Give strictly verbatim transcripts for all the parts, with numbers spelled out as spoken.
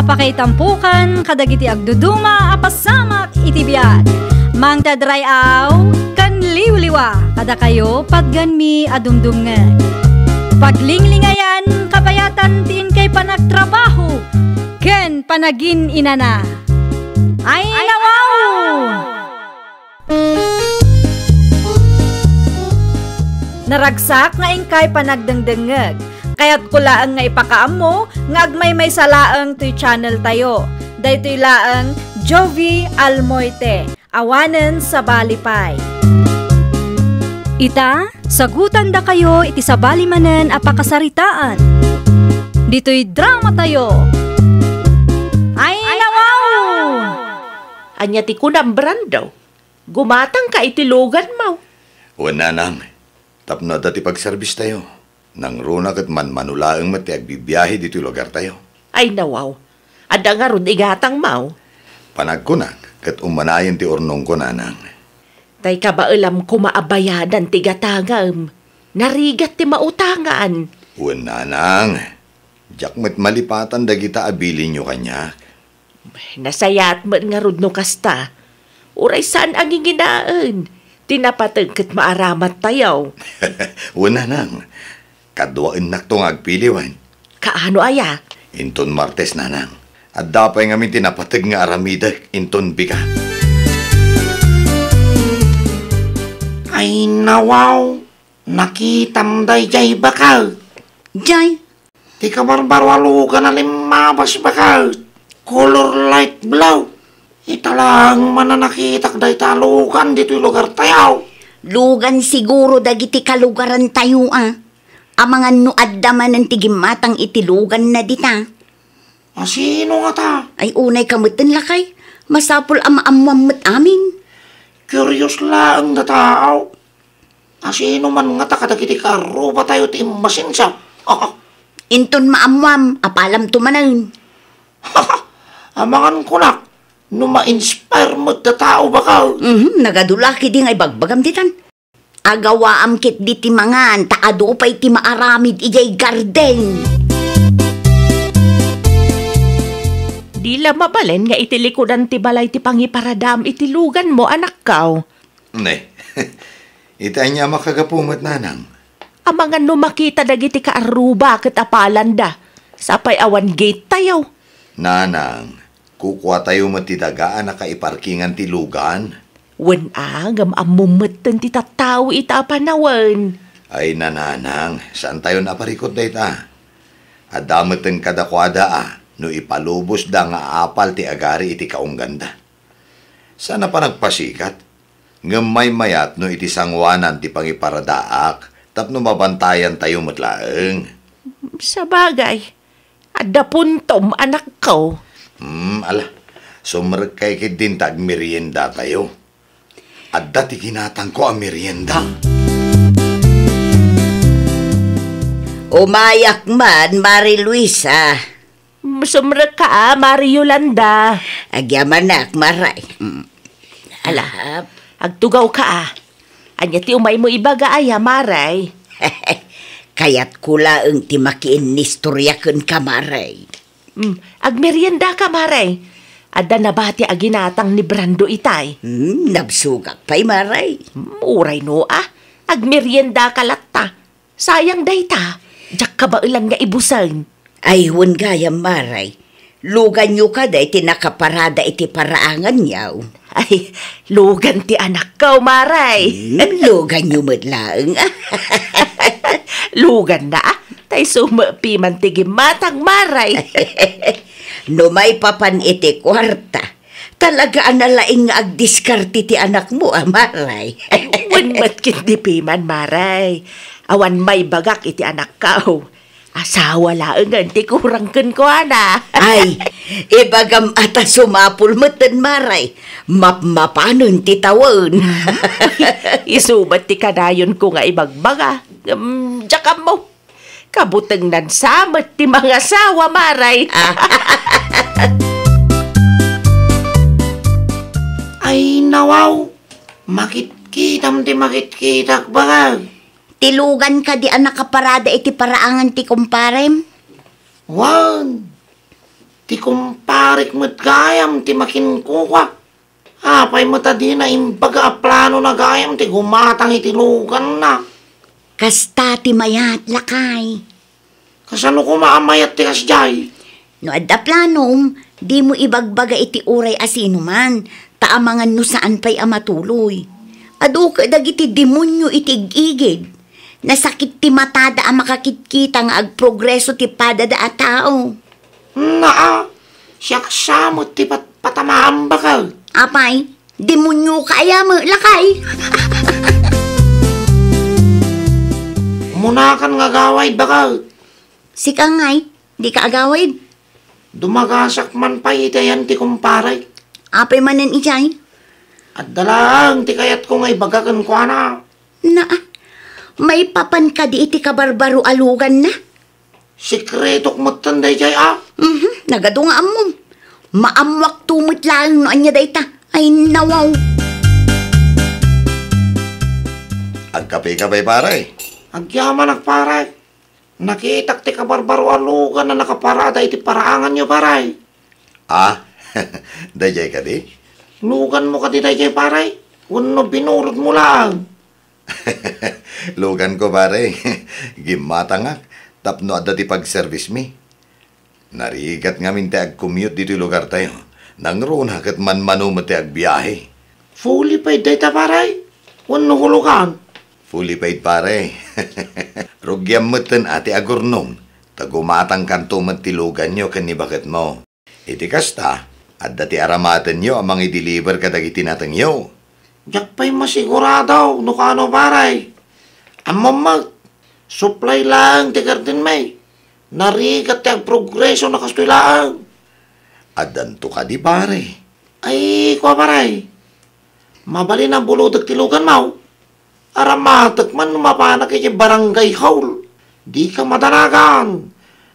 Pakaitampokan kadagiti agduduma a pasamak iti biag. Mangted ray-aw ken liwliwa kadakayo patganmi a dumdumngeg. Paglinglingayan kabayatan ti inkay panagtrabaho ken panagin-inana. Ay, nawaw! Naragsak nga inkay panagdengdengngeg. Kayatko laeng nga ipakaammo nga agmaymaysa laeng toy channel tayo. Daytoy laeng Jovie Almoite, awanen sabali pay. Ita, sagutandakayo iti sabali manen a pakasaritaan. Ditoy drama tayo. Ay, nawaw! Ania ti kunam, Brando? Gumatangka iti luganmo. Wen, nanang, tapno adda ti pagserbistayo. Nangruna ket manmano laeng met ti agbibiahe ditoy lugartayo. Ay, nawaw. Adda ngarud igatangmo? Panagkunak ket ummanayen ti urnongko, nanang. Tay kabaelam koma a bayadan ti gatangem. Narigat ti mautangan. Wen, nanang. Diak met malipatan dagita a bilinyo kaniak. Nasayaat met ngarud no kasta. Uray saan a nginginaen ti napateg ket maaramattayo. Wen, nanang, kaduaennakto nga agpili wen. Kaano aya? Inton Martes, nanang. Adda pay ngamin ti napateg nga aramidek inton bigat. Ay, nawaw, nakitam dayjay baket. Jay, ti kabarbaro a lugan a limmabas baket. Color light blue. Ita laeng man a nakitak dayta a lugan ditoy lugartayo. Lugan siguro dagiti kalugarantayo a. Amangan no adda manen ti gimmatang iti luganna dita. A sino ngata? Ay, unay ka metten, lakay. Masapul a maammuam met amin. Curious laeng data, aw. A sino man ngata kadagiti kaarrubatayo ti immasinsa? Inton maammuam, apalamto manen. Amangan kunak, no ma-inspire met ta tao, baka. Mhm, nagadulaki di nga ibagbagam ditan. Agawaam ketdi ti mangan, ta adu pay ti maaramid idiay garden. Di la mabalin nga iti likudan ti balay ti pangiparadaam iti luganmo, anakko. Ne, iti ania a makagapu met, nanang? Amangan no makita dagiti kaarruba ket apalanda, sapay awan gate tayo. Nanang, kukuatayo met ti daga a nakaiparkingan ti lugan. Wen a, ngem ammom metten ti tattao ita a panawen. Ay, nanang, saantayon a parikut dayta. Adda metten kadakuada a, no ipalubosda nga aapal ti agari iti kaungganda. Saan a panagpasikat, ngem maymayat no iti sangoanan ti pangiparadaak tapno mabantayantayo met laeng. Sabagay, adda puntom, anakko. Hmm, ala, sumrekkay ketdin ta agmeriendatayo. Adda ti ginatangko a merienda. Umayak man, Mari Luisa. Sumrekka a, Mari Yolanda. Agyamanak, Maray. Mm. Ala, agtugawka a. Ania ti umaymo ibaga aya, Maray? Kayatko laeng ti makiinnistorya kenka, Maray. Mm, agmeriendaka, Maray. Adda nabati a ginatang ni Brando itay. Mm, nabsogak pay, Maray. Mm, uray no a, agmeriendaka latta. Sayang dayta, diak kabaelan nga ibusen. Ay, wen gayam, Maray. Luganyo kadi ti nakaparada iti paraanganyo. Ay, lugan ti anakko, Maray. Hmm, luganyo met laeng. Luganna, ah. Tay sumepi man ti gimmatang, Maray. No maipapan iti kuarta, talaga a nalaing nga agdiskarte ti anakmo, a, Maray. Ay, wen met ketdi piman, Maray. Awan maibagak iti anakko. Asawa laengen ti kurang kenkuana. Ay, ibagam a ta sumapul metten, Maray. Mapmapanen ti tawen. Isu met ti kadayonko nga ibagbaga. Ngem, diak ammo. Kabutengnan sa met ti mangasawa, Maray. Ay, nawaw. Makitkitam ti makitkitak, baga. Ti lugan kadi a nakaparada iti paraangan ti kumparem? Wan. Ti kumparek met gayam ti makinkua. Apay met a dina imbaga a planona gayam ti gumatang iti luganna? Kasta ti mayat, lakay. Kasano koma a mayat ti kasdiay? No adda planom, dimo ibagbaga iti uray a sinuman, ta amangan no saan pay a matuloy. Adu ket dagiti demonio iti ig-igid. Nasakit ti matada a makakitkita nga agprogreso ti padada a tao. Naa, siak sa met ti patpatamaam, baket. Apay, demonioka aya met, lakay? Umunakan nga agawid, baket. Sika ngay, dika agawid? Dumagasak man pay iti ayan ti kumpare. Apay manen idiay? Adda laeng ti kayatko nga ibaga kenkuana. Naa, maipapan kadi iti kabarbaro a luganna? Sekretok metten daydiay a. Mhm, nagadu nga ammom. Maammoakto met laeng no ania dayta. Ay, nawaw. Agkapeka pay, pare? Agyamanak, pare. Nakitak ti kabarbaro a lugan a nakaparada iti paraanganyo, pare. Ah, daydiay kadi? Luganmo kadi daydiay, pare? Wenno binulodmo laeng? Luganko, pare. Gimmatangak tapno adda ti pagservismi. Narigat ngamin ti ag-commute ditoy lugartayo. Nangruna ket manmano met ti agbiahe. Fully paid dayta, pare? Wenno hulugan? Fully paid, pare. Rugiam metten a ti agurnong, ta gumatangkanto met ti luganyo ken ni baketmo. Iti kasta, adda ti aramatenyo a mangideliver kadagiti natengyo. Diak pay masigurado no kano, pare. Ammom met, supply laeng ti gardenmi. Narigat ti agprogreso na kastoy laeng. Addanto kadi, pare? Ay, kua, pare. Mabalin a bulodek ti luganmo. Aramatek man no mapanak iti barangay hall. Dika madanagan.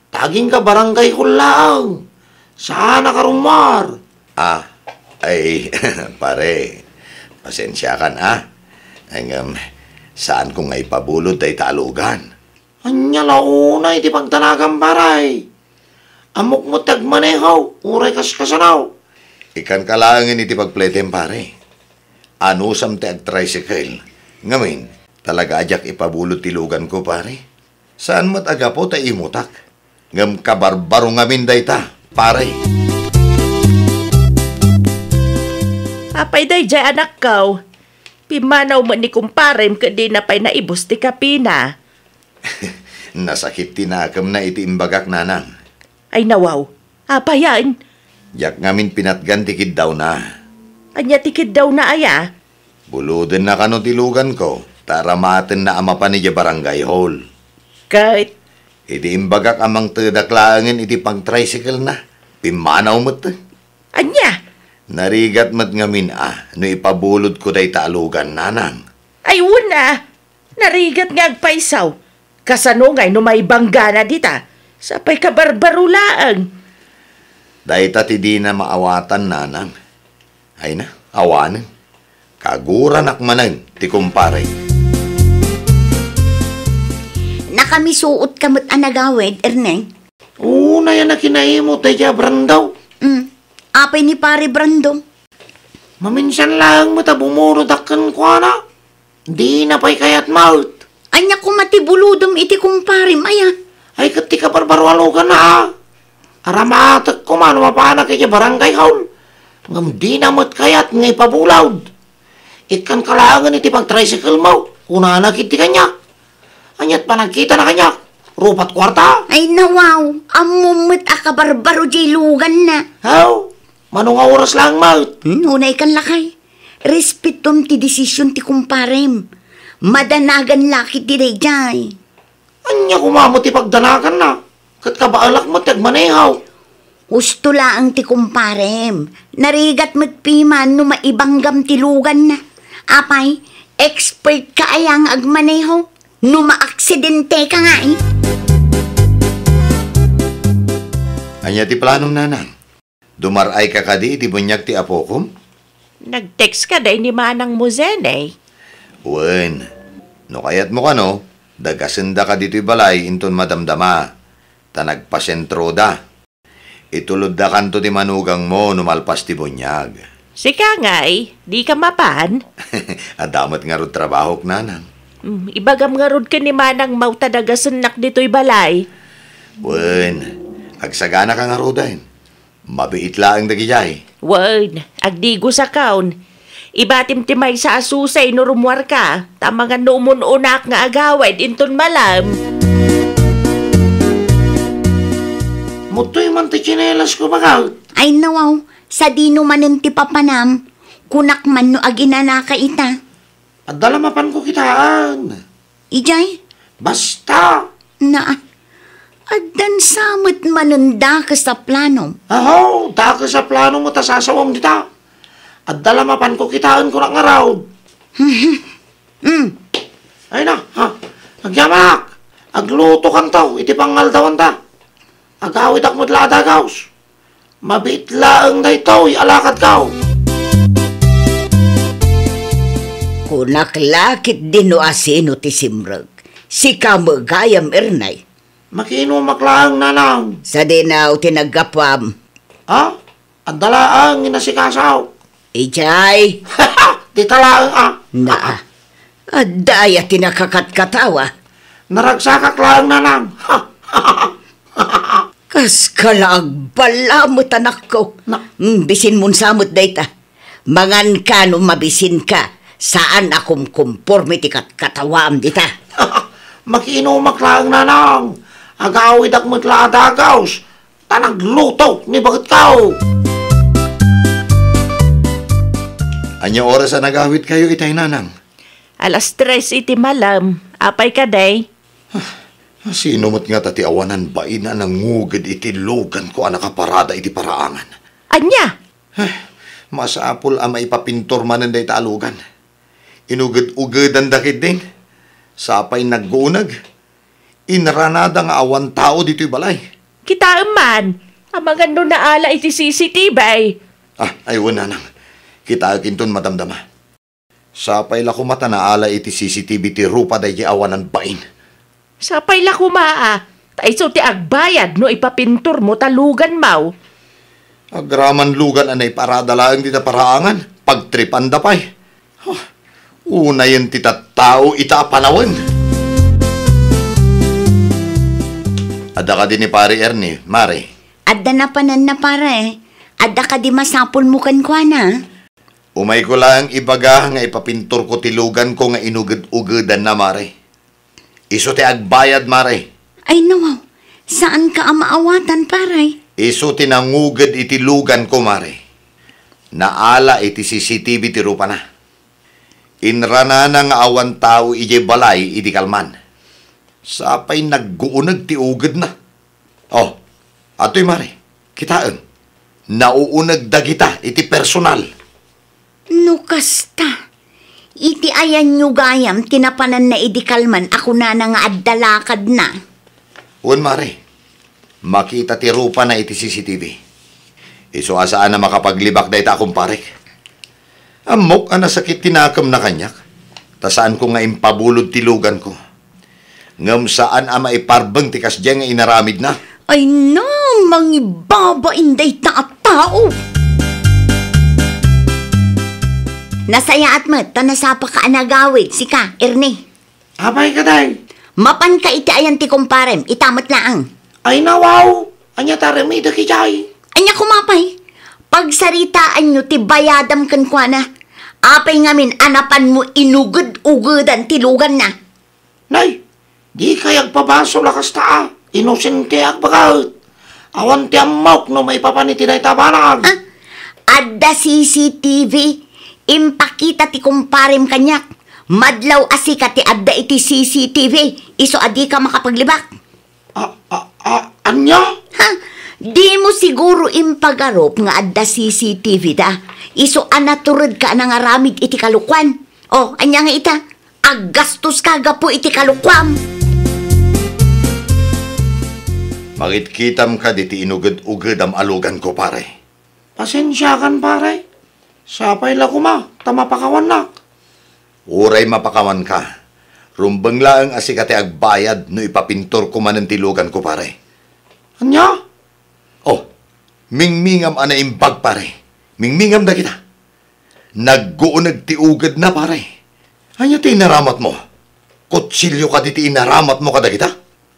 Ta agingga barangay hall laeng. Saanak a rummuar. Ah, ay, pare, pasensiakan, ah. Ngem, saanko nga ipabulod dayta a lugan. Ania la unay ti pagdanagam, pare? Ammok met ti agmaneho, uray kaskasano. Ikkanka laengen iti pagpletem, pare. Anusam ti agtricycle. Ngamin, talaga a diak ipabulod ti luganko, pare. Saan met a gapu ta imutak. Ngem kabarbaro ngamin dayta, pare. Apay daydiay, anakko? Pimmanaw met ni kumparem ket dina pay naibus ti kapina. Nasakit ti nakemna iti imbagak, nanang. Ay, nawaw. Apayen? Diak ngamin pinatgan ti kiddawna. Ania ti kiddawna aya? Bulodenna kano ti luganko, ta aramatenna a mapan idiay barangay hall. Ket? Iti imbagak a mangtedak laengen iti pagtricycle-na, pimmanaw met. Ania? Narigat met ngamin a no ipabulodko dayta a lugan, nanang. Ay, wen a! Narigat nga agpayso. Kasano ngay no maibanggana dita? Sapay kabarbaro laeng. Dayta ti dina maawatan, nanang. Ay na, awanen. Kaguranak manen ti kumpare. Nakamisuot ka met a nagawid, Erneng? Unay a nakinaimut daydiay a Brando. Mm. Apay ni Pare Brando? Maminsan laeng met a bumulodak kenkuana. Dina pay kayat met. Ania koma ti bulodem iti kumparem aya? Ay, ket ti kabarbaro a luganna a. Aramatek koma no mapanak iti barangay hall. Ngem dina met kayat nga ipabulod. Ikkanka laengen iti pagtricycle-mo, kunana ketdi kaniak. Aniat panagkitana kaniak? Rupat kuarta? Ay, nawaw, ammom met a kabarbaro diay luganna. Haw, mano nga oras laeng met? Hmm, unay kan lakay. Respetom ti desisyon ti kumparem. Madanagan la ketdi daydiay. Ania koma met ti pagdanaganna? Ket kabaelak met ti agmaneho. Husto laeng ti kumparem. Narigat met piman no maibanggam ti luganna. Apay, expert ka aya nga agmaneho? No maaksidente ka nga, eh. Ania ti planom, nanang? Dumar-ay ka kadi iti buniag ti apokom? Nag-text ka day ni manang mo, Zenny? Wen, no kayatmo kano, dagasenda ka ditoy balay inton madamdama, ta nagpasentroda. Ituloddakanto ti manugangmo no malpas ti buniag. Sika ngay, dika mapan? Adda met ngarud trabahok, nanang. Mm, ibagam ngarud ken ni Manang Mau ta dagasennak ditoy balay. Wen, agsaganaka ngaruden. Mabiit laeng dagijay. Wen, agdigosakon. Ibatim ti maysa a susay no rummuarka, ta amangan no umun-unak nga agawid inton malem. Muttoy man ti tsinelas ko, baket. Ay, nawaw, sadino manen ti papanam? Kunak man no aginanaka ita. Adda la mapanko kitaen. Idiay? Basta. Na, addan sa met manen dakes a planom. Aho, dakes a plano met a sasawam dita. Adda la mapanko kitaen kunak ngarud. Hmm. Ay na, ha? Agyamak! Aglutokanto iti pangaldawan ta. Agawidak met la a dagaws. Mabiit laeng daytoy a lakadko. Kunak la ketdi no asino ti simrek. Sika met gayam, Ernay. Makiinumak laeng, nanang. Sadino ti naggapuam? Ha? Adda laeng inasikaso. Idiay? Dita laeng, a. Na, adda aya ti nakakatkatawa? Naragsakak laeng, nanang. Kaska la agbala met, anakko. Na- Mm, bisinmon sa met dayta. Manganka no mabisinka. Saan a kumkumporme ti katkatawaam dita. Makiinumak laeng, nanang. Agawidak met la a dagaws. Ta nagluto ni baketko. Ania oras a nagawidkayo itay, nanang? Alas tres iti malem. Apay kadi? Ah, sino met ngata ti awanan bain a nanguged iti luganko a nakaparada iti paraangan? Ania? Eh, masapul a maipapintor manen dayta a lugan. Inuged-ugedanda ketdin. Sapay nagguuneg. Inranada nga awan tao ditoy balay. Kitaem man, amangan no naala iti C C T V. Ah, ay, wen, nanang. Kitaek inton madamdama. Sapay la koma ta naala iti C C T V ti rupa daydi awanan bain. Sapay la koma, a, ta isu ti agbayad no ipapintormo ta luganmo. Agraman lugan a naiparada laeng dita paraangan, pagtripanda pay. Huh, unayen ti tattao ita a panawen. Adda kadi ni Pare Ernie, Mare? Adda napananna, Pare. Adda kadi masapulmo kenkuana? Umayko laeng ibaga nga ipapintorko ti luganko nga inuged-ugedanna, Mare. Isu ti agbayad, Mare. Ay, nawaw. Saanka a maawatan, Pare. Isu ti nanguged iti luganko, Mare. Naala iti C C T V ti rupana. Inranana nga awan tao idiay balay idi kalman. Sapay nagguuneg ti ugedna. Oh, atoy, Mare. Kitaem. Nauuneg dagita iti personal. No kasta, iti ayanyo gayam ti napananna idi kalman a kunana nga adda lakadna? Wen, Mare. Makita ti rupana iti C C T V. Isu a saan a makapaglibak dayta a kumparek. Ammok a nasakit ti nakemna kaniak, ta saanko nga impabulod ti luganko. Ngem saan a maiparbeng ti kasdiay nga inaramidna. Ay na, mangibabain dayta a tao! Nasayaat met ta nasapaka a nagawid, sika, Ernie. Apay kadi? Mapanka iti ayan ti kumparem, ita met laeng. Ay, nawaw! Ania ti aramidek idiay? Ania koma pay? Pagsaritaanyo ti bayadam kenkuana. Apay ngamin a napanmo inuged-ugedan ti luganna? Nay, dikay agpabasol a kasta a. Inosenteak baket. Awan ti ammok no maipapan iti dayta a banag. Ah, adda C C T V. Impakita ti kumparem kaniak. Madlaw a sika ti adda iti C C T V. Isu a dika makapaglibak. A, a, a, ania? Ha? Dimo siguro impagarup nga adda C C T V da. Isu a naturedka a nangaramid iti kalokuan. O, ania nga ita? Aggastoska gapu iti kalokuam. Makitkitam kadi ti inuged-ugedam a luganko, pare. Pasensiakan, pare. Sapay la koma ta mapakawannak. Uray mapakawanka, rumbeng laeng a sika ti agbayad no ipapintorko manen ti luganko, pare. Ania? Oh, Mingmingam a naimbag, pare. Mingmingam dagita. Nagguuneg ti ugedna, pare. Ania ti inaramatmo? Kutsilio kadi ti inaramatmo kadagita?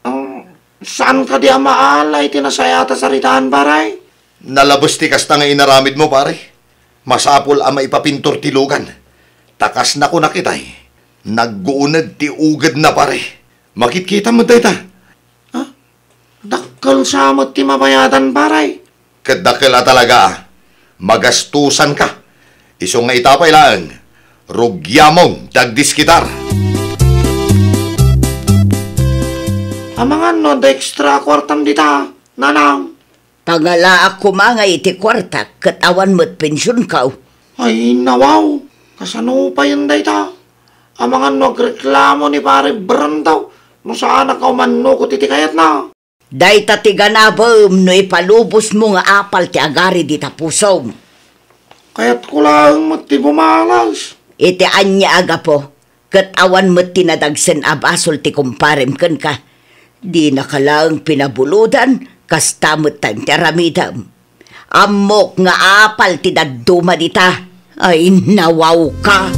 Ah, saan kadi a maala iti nasayaat a saritaan, pare? Nalabes ti kasta nga inaramidmo, pare. Masapul a maipapintor ti lugan. Ta kas nakunak itay, nagguuneg ti ugedna, pare. Makitkitam met dayta. Ha? Dakkel sa met ti mabayadan, pare. Ket dakkel a talaga, magastusanka. Isu nga ita pay laeng, rugiamon ti agdiskitar. Amangan no adda extra a kuartam dita, nanang? Pangalaak koma nga iti kuartak ket awan met pensionko. Ay, nawaw. Kasano payen dayta? Amangan no agreklamo ni Pare Brando no saanak a umannukot iti kayatna. Dayta ti ganabem no ipalubosmo nga apal ti agari dita pusom. Kayatko laeng met ti bumalas. Iti ania a gapu, ket awan met ti nadagsen a basol ti kumparem kenka. Dinaka laeng pinabulodan, kasta met ti aramidem. Ammok nga apal ti dadduma dita. Ay, nawawka.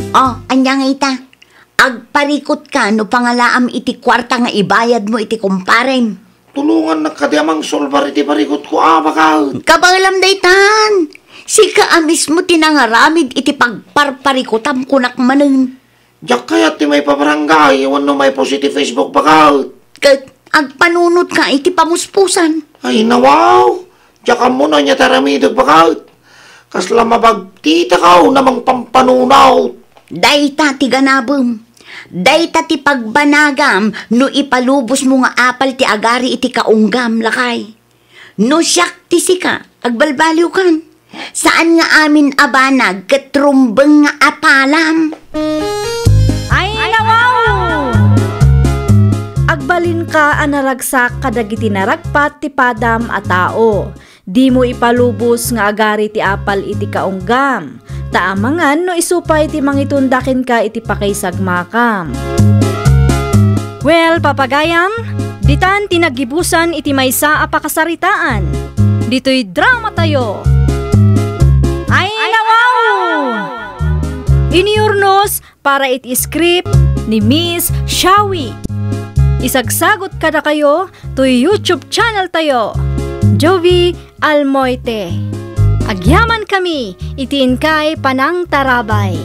Oh, ania nga ita? Agparikotka no pangalaam iti kuarta nga ibayadmo iti kumparem. Tulongannak kadi a mangsolbar iti parikutko a, baket. Kabaelam daytan. Sika a mismo ti nangaramid iti pagparparikotam, kunak manen. Diak kayat ti maipabarangay wenno maipost iti Facebook, baket. Ket agpanunotka iti pamuspusan. Ay, nawaw. Diak ammo no ania ti aramidek, baket. Kasla mabagtitakaw a mangpampanunot. Dayta ti ganabem. Dayta ti pagbanagam no ipalubosmo nga apal ti agari iti kaunggam, lakay. No siak ti sika, agbalbaliwkan. Saan nga amin a banag ket rumbeng nga apalam. Ay, nawaw! Agbalinka a naragsak kadagiti naragpat ti padam a tao. Dimo ipalubos nga agari ti apal iti kaunggam. Ta amangan no isu pay ti mangitunda kenka iti pakaisagmakam. Well, papagayam, ditan ti naggibusan iti maysa a pakasaritaan. Ditoy dramatayo. Ay, nawaw! Inurnos para iti script ni Miss Shawi. Isagsagot kadakayo toy YouTube channel tayo, Jovi Almoite. Agyaman kami iti inkay panangtarabay.